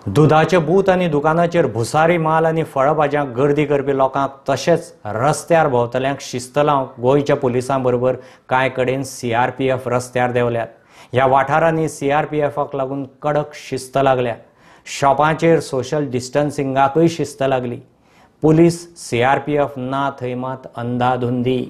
दुधाचे बूथ आनी दुकानाचेर भुसारी माल आनी फळभाज्यांक गर्दी करपी लोकांक तशेंच रस्त्यार भोंवतल्यांक शिस्त लावंक गोंयच्या पुलिसां बरोबर कांय कडेन सीआरपीएफ रस्त्यार देंवल्यात. ह्या वाठारांनी सीआरपीएफाक लागून कडक शिस्त लागल्या. शॉपांचेर सोशल डिस्टन्सिंगाकूय शिस्त लागली. पुलीस सीआरपीएफ ना थंय मात अंदाधुंदी.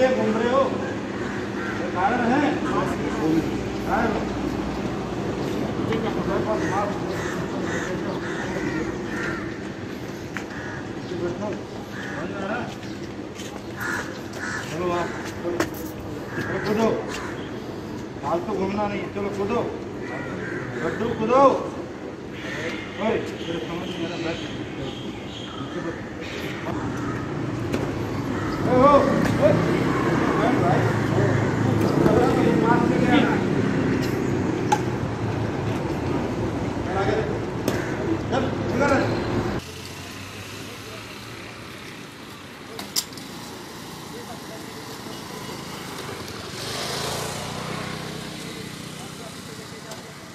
घूम रहे हो कारण है चलो आप कूदो, फालतू घूमना नहीं, चलो कूदो लड्डू कूदो। ओए समझ नहीं आ रहा, बैठ हो भाई।